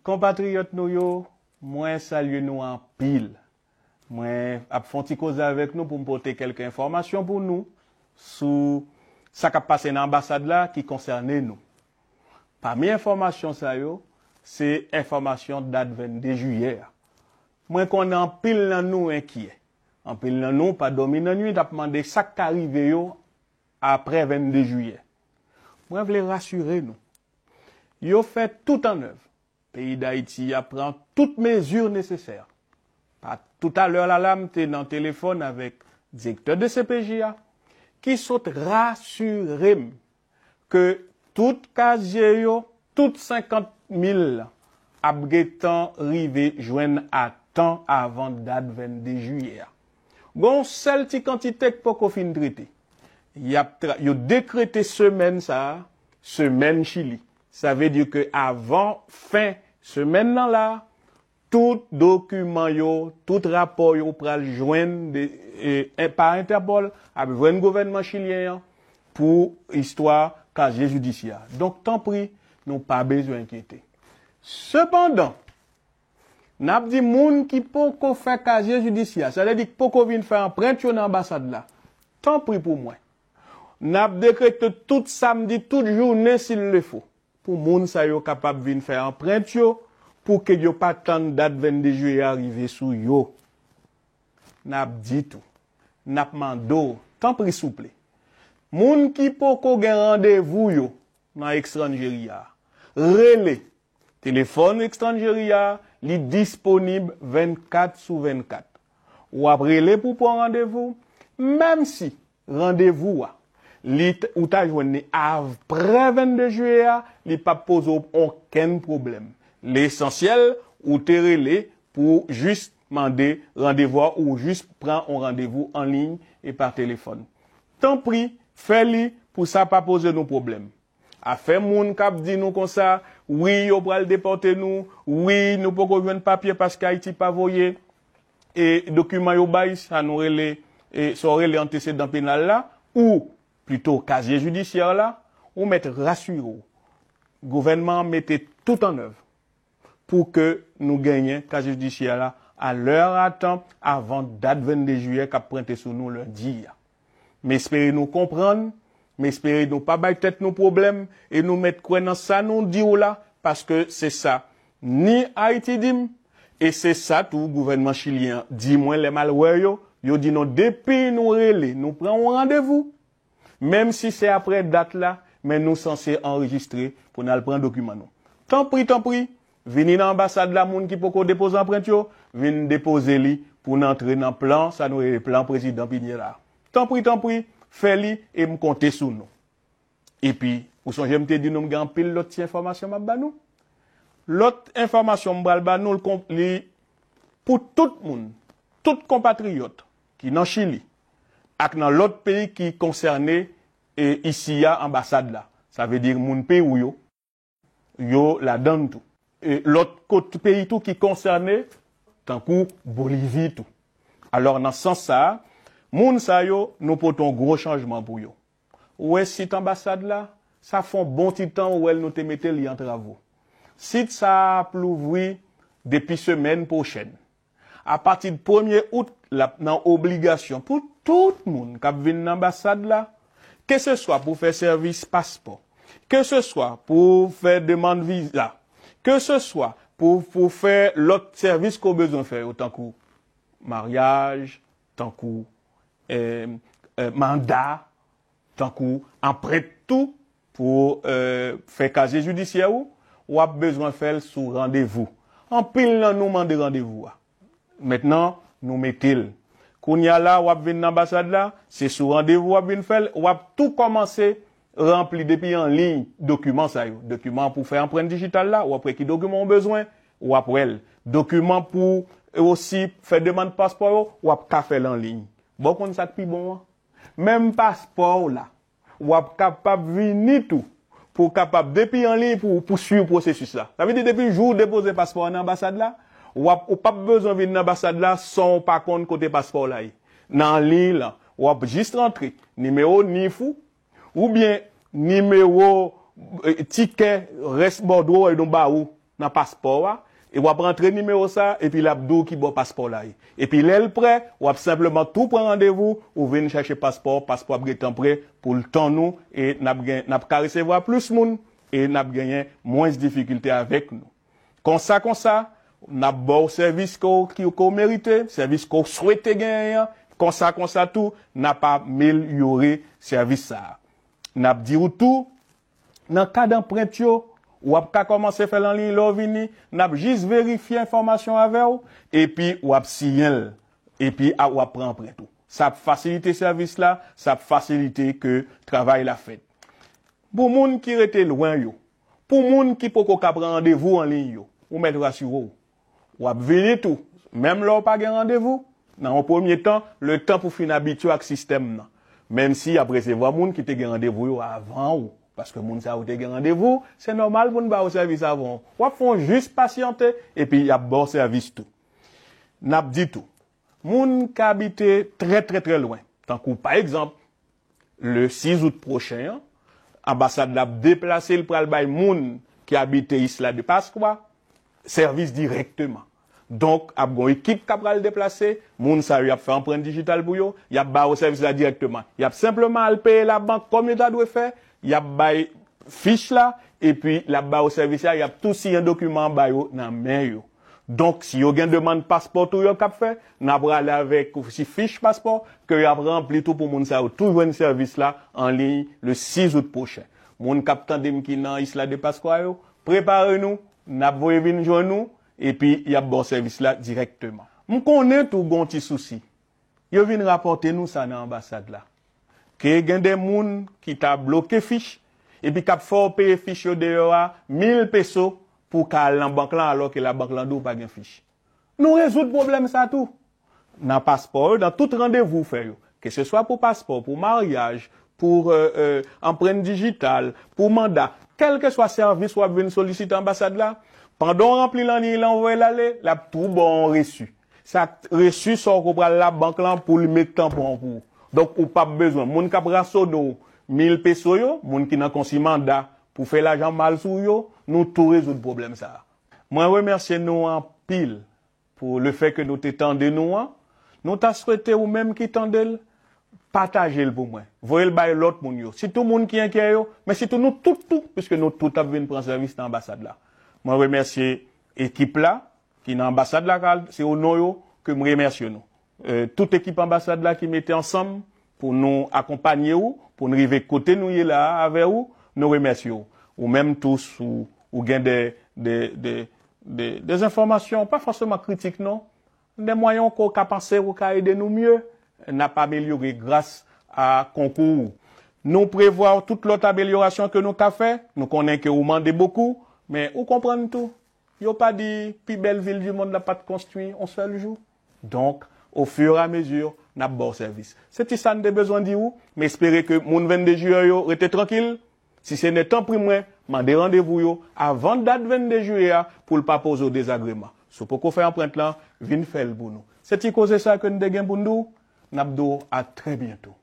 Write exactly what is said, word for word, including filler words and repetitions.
Konpatriyòt nou yo, mwen salye nou anpil. Mwen ap fè yon ti koze avèk nou pou m pote kèlke enfòmasyon pou nou sou sa k ap pase nan anbasad la ki konsène nou. Pami enfòmasyon sa yo, se enfòmasyon dat vennde jiyè a. Mwen konnen anpil nan nou enkyè. Anpil nan nou pa dòmi nan nuit ap mande sa k ka rive yo apre vennde jiyè. Mwen vle rasire nou. Yo fè tout an èv. Peyi Dayiti a pran tout mezi nesesè. Pa toutalè la la, m te nan telefòn avèk direktè de C P J a, ki sot rasire m ke tout kazye yo, tout senkant mil ap gentan rive jwenn a tan avan dat vennde jiyè a. Gon sèl ti kantite k poko fin trete. Y ap tra- yo dekrete semèn sa a, semèn Chili. Sa vle di ke avan fen semèn nan la, tout dokiman yo, tout rapò yo pral jwenn de, e, e, pa Entèpòl, ap jwenn gouvènman chilyen an pou istwa kazye jidisyè a. Donk, tanpri, nou pa bezwen enkyete. Sepandan, n ap di moun ki poko fè kazye jidisyè a, sa vle di ki poko vin fè anprent yo nan anbasad la, tanpri pou mwen. N ap dekrete tout samdi, tout jounen, s'il le faut, pou moun sa yo kapab vin fè anprent yo, pou ke yo pa tann dat vennde jiyè a rive sou yo. N ap di tou, n ap mande w, tanpri souple, moun ki poko gen randevou yo nan Estranjeri a, rele. Telefòn Estranjeri a, li disponib vennkat sou vennkat. W ap rele pou pran randevou, menm si randevou a, li t- ou ta jwenn li apre vennde jiyè a, li p ap poze w okenn pwoblèm. Lesansyèl, ou te rele pou jis mande randevou a, ou jis pran yon randevou an liy e pa telefòn. Tanpri, fè li pou sa pa poze nou pwoblèm. Afè moun k ap di nou konsa, wi, yo pral depòte nou, wi, nou poko jwenn papye paske Ayiti pa voye e dokiman yo bay, sa nou rele, e sa w rele antesedan penal la, ou plito kazye jidisyè la, ou mèt rasire w. Gouvènman an mete tout an èv pou ke nou genyen kazye jidisyè la a lè a tan avan dat vennde jiyè k ap pwente sou nou lendi a. M espere nou konprann, m espere nou pa bay tèt nou pwoblèm e nou mèt kwè nan sa nou di w la, paske se sa ni Ayiti di m, e se sa tou gouvènman chilyen an di mwen lè m al wè yo, yo di nou depi nou rele, nou pran yon randevou, menm si se apre dat la, men nou sanse anrejistre pou n al pran dokiman nou. Tanpri, tanpri, vini nan anbasad la, moun ki poko depoze anprent yo, vin depoze li pou n antre nan plan, sa nou rele plan prezidan Piñera a. Tanpri, tanpri, fè li e m konte sou nou. Epi, ou sonje m te di nou m gen anpil lòt ti enfòmasyon m ap ba nou? Lòt enfòmasyon m pral ba nou, l kon- li pou tout moun, tout konpatriyòt ki nan Chili ak nan lòt peyi ki konsène e, isi a, anbasad la. Sa vle di moun peyi w yo, yo ladan l tou. E lòt kot peyi tou ki konsène, tankou Bolivi tou. Alò, nan sans sa a, moun sa yo, nou pote yon gwo chanjman pou yo. Ou wè sit anbasad la, sa fè yon bon ti tan ou wè l nou te mete li an travo. Sit sa a ap louvri depi semèn pwochèn. Apati de premye out, l ap nan obligasyon pou tout moun k ap vin nan anbasad la, keseswa pou fè sèvis paspò, keseswa pou fè demann viza, keseswa pou, pou fè lòt sèvis ke w bezwen fè yo, tankou maryaj, tankou, e, e, manda, tankou anprent tou, pou, e, fè kazye jidisyè ou, w ap bezwen fè l sou randevou. Anpil nan nou mande randevou a. Mentnan, nou mete l. Kounye a la, w ap vin nan anbasad la, se sou randevou w ap vin fè l, w ap tou kòmanse ranpli depi an liy dokiman sa yo. Dokiman pou fè anprent dijital la, w ap wè ki dokiman w bezwen, w ap wè l. Dokiman pou osi fè demann paspò yo, w ap ka fè l an liy. Bon, w konn sa k pi bon an? Menm paspò w la, w ap kapab vini tou pou w kapab depi an liy pou, pou swiv pwosesis la. Sa vle di depi jou w depoze paspò a nan anbasad la, w ap, ou p ap bezwen vin nan anbasad la san w pa konn kote paspò w la ye. Nan liy lan, w ap jis rantre nimewo nif ou, oubyen nimewo, e, tikè rès bòdwo yo nou ba ou nan paspò a, e w ap rantre nimewo sa, epi l ap di w ki bò paspò w la ye. Epi lè l prè, w ap senpleman tou pran randevou, ou vin chèche paspò, paspò ap gentan prè pou l tann ou, e n ap gen, n ap ka resevwa plis moun, e n ap genyen mwens difikilte avèk nou. Konsa, konsa, n ap ba w sèvis ke w, ke w merite, sèvis ke w swete genyen an. Konsa, konsa tou, n ap amelyore sèvis sa a. N ap di w tou, nan kad anprent yo, w ap ka kòmanse fè l an liy lè w vini, n ap jis verifye enfòmasyon avè w, epi w ap siyen l, epi a, w ap pran anprent ou. Sa ap fasilite sèvis la, sa ap fasilite ke travay la fèt. Pou moun ki rete lwen yo, pou moun ki poko ka pran randevou an liy yo, ou mèt rasire w. W ap vini tou, menm lè w pa gen randevou, nan yon premye tan, letan pou fin abitye ak sistèm nan. Menm si y ap resevwa moun ki te gen randevou yo avan w, paske moun sa yo te gen randevou, se nòmal pou n ba yo sèvis avan w. W ap fè w jis pasyante, epi y ap ba w sèvis tou. N ap di tou, moun k abite trè, trè, trè lwen, tankou pa egzanp, le sis out pwochen an, anbasad la ap deplase, l pral bay moun ki abite Isla de Pascua sèvis dirèkteman. Donk, ap gen yon ekip k ap pral deplase, moun sa yo y ap fè anprent dijital pou yo, y ap ba yo sèvis la dirèkteman. Y ap senpleman al peye labank kòm yo ta dwe fè, y ap bay fich la, epi l ap ba yo sèvis la, y ap tou siyen dokiman an ba yo nan men yo. Donk, si yo gen demann paspò tou yo k ap fè, n ap rale avèk ou si fich paspò ke y ap ranpli tou pou moun sa yo tou jwenn sèvis la an liy le sis out pwochen. Moun k ap tande m ki nan Isla de Pascua yo, prepare nou, n ap voye vin jwenn ou, epi y ap ba w sèvis la dirèkteman. M konnen tou gon ti sousi. Yo vin rapòte nou sa nan anbasad la. Ke gen de moun ki ta bloke fich, epi k ap fè w peye fich yo deyò a mil peso pou w ka al nan bank lan, alò ke labank lan di w pa gen fich. Nou rezoud pwoblèm sa tou. Nan paspò yo, nan tout randevou w fè yo, keseswa pou paspò, pou maryaj, pou, e, e, anprent dijital, pou manda, kèlkeswa sèvis w ap vin solisite anbasad la, pandan w ranpli l an liy lan, w voye l ale, l ap tou ba w yon resi. Sa resi sa w ko pral labank lan pou l met tanpon an pou ou. Donk, ou p ap bezwen. Moun k ap rasone w mil peso yo, moun ki nan konsi manda pou fè lajan mal sou yo, nou tou rezoud pwoblèm sa a. Mwen remèsye nou anpil pou lefètke nou te tande nou an. Nou ta swete ou menm ki tande l, pataje l pou mwen. Voye l bay lòt moun yo. Sitou moun ki enkyè yo, men sitou nou tout tou, piske nou tout ap vin pran sèvis nan anbasad la. Mwen remèsye ekip la, ki nan anbasad la, ka, se o non yo ke m remèsye nou. E, tout ekip anbasad la ki mete ansanm pou nou akonpanye w, pou n rive kote nou ye la a avè w, nou remèsye w. Ou menm tou, si w gen de, de, de, de, de enfòmasyon, pa fòseman kritik non, de mwayen ke w ka panse ou ka ede nou mye, n ap amelyore gras a konkou w. Nou prevwa tout lòt amelyorasyon ke nou ka fè, nou konnen ke ou mande bokou, men ou konprann tou. Yo pa di pi bèl vil di mond la pa t konstwi yon sèl jou. Donk, ofiramezi, n ap ba w sèvis. Se ti sa n te bezwen di w, m espere ke moun vennde jiyè yo rete trankil. Si se nèt tanpri mwen, mande randevou yo avan dat vennde jiyè a pou l pa poze w dezagreman. Si w poko fè anprent lan, vin fè l pou nou. Se ti koze sa ke n te gen pou n di w, n ap di w a trè byento.